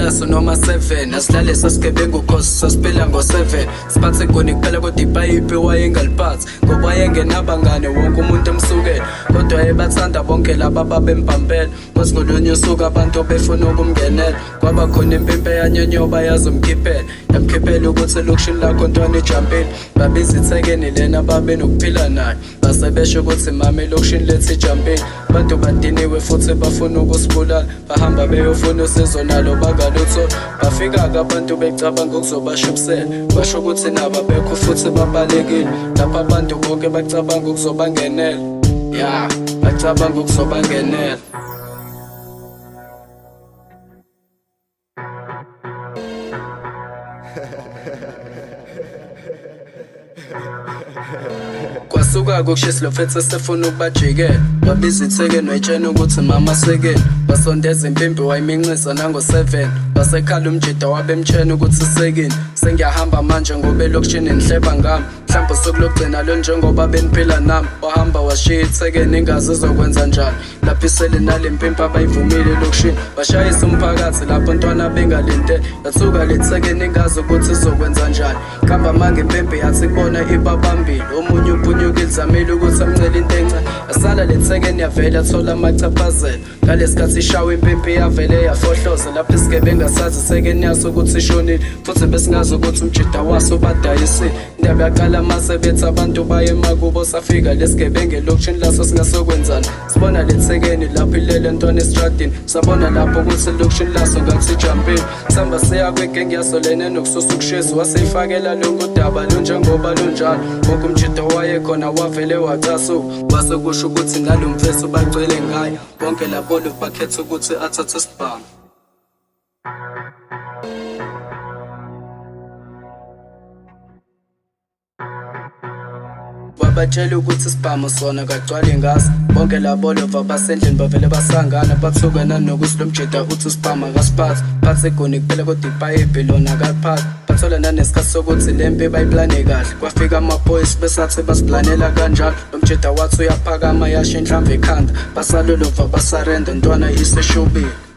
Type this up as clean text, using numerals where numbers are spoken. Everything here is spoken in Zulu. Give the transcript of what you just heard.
laso noma 7 asidlale sasigebengu cause sasiphila ngo-7 siphathe goni kuphela kodwa ipayipi wayengaliphathi ngoba wayengenabangane wonke umuntu emsukela kodwa ebathanda bonke laba babembhampela. Kwathi ngolunye usuku abantu befuna ukumngenela kwaba khona impimpe yanyonyoba yazomkhiphela yamkhiphela ukuthi elokishini lakho ntwana ijampile babiza ithekeni lena babenokuphila nayo base besho ukuthi mama elokishini lethi ijampile abantu badiniwe futhi bafuna ukusibulala bahamba beyofuna usizo nalo bangalutho bafika-ke abantu becabanga ukuzobashubisela basho ukuthi nabo abekho futhi babalekile lapho abantu bonke bacabanga ukuzobangenela ya bacabanga ukuzobangenela. Kwasuka kukushisa lo mfethu esefuna ukubajikela wabiza ithekeni wayitshena ukuthi mama sekeni wasondeza impimpi wayiminxisa nango-7 wasekhala umjida wabemtshena ukuthi sekini sengiyahamba manje ngoba elokishini nihleba ngami mhlawumbe usuku lokugcina lo njengoba beniphila nami wahamba washiya ithekeni ingazi izokwenza njani lapho isele nale mpimpi abayivumile elokishini bashayisa umphakathi lapho ntwana bengalindele yathuka lethekeni ingazi ukuthi izokwenza njani kamba manga impimpi yathi kubona ibabambile omunye uphunyukile zamile ukuthi amncele into encane yasala lethekeni yavele yathola amachaphazelo ngalesikhathi ishawa impimpi yavele yafohloza lapho isigebengu asazi sekeni yaso ukuthi ishonile futhi besingazi ukuthi umjida waso badayisile indaba yaqala mase bethi abantu baye emakubo safika lesigebengu elokishini laso singasokwenzani sibona lethekeni lapho ilele ntwana estradini sabona lapho ukuthi elokishini laso ngathi ijampile sihamba siya kwigenge yaso lena enokususa ukushisa waseyifakela lonke udaba lunjengoba lunjalo wonke umjida wayekhona wavele wacasuka wase kusho ukuthi nalo mfethu bagcwele ngayo bonke labo bakhetha ukuthi athathe isibhamu. Wabatshela ukuthi isibhamu sona kagcwali ngaso bonke labo lova basendlini bavele basangana bathuke nanokuthi lo mjida uthi isibhamu akasiphathi phathi igoni kuphela kodwa ipayipi lona akaliphathi bathola nanesikhathi sokuthi le mpi bayiplane kahle kwafika amaphoyisa besathi basiplanela kanjalo lo mjida wathi uyaphakama yasho inhlamvu ekhanda basalolova basarenda ntwana iseshubile.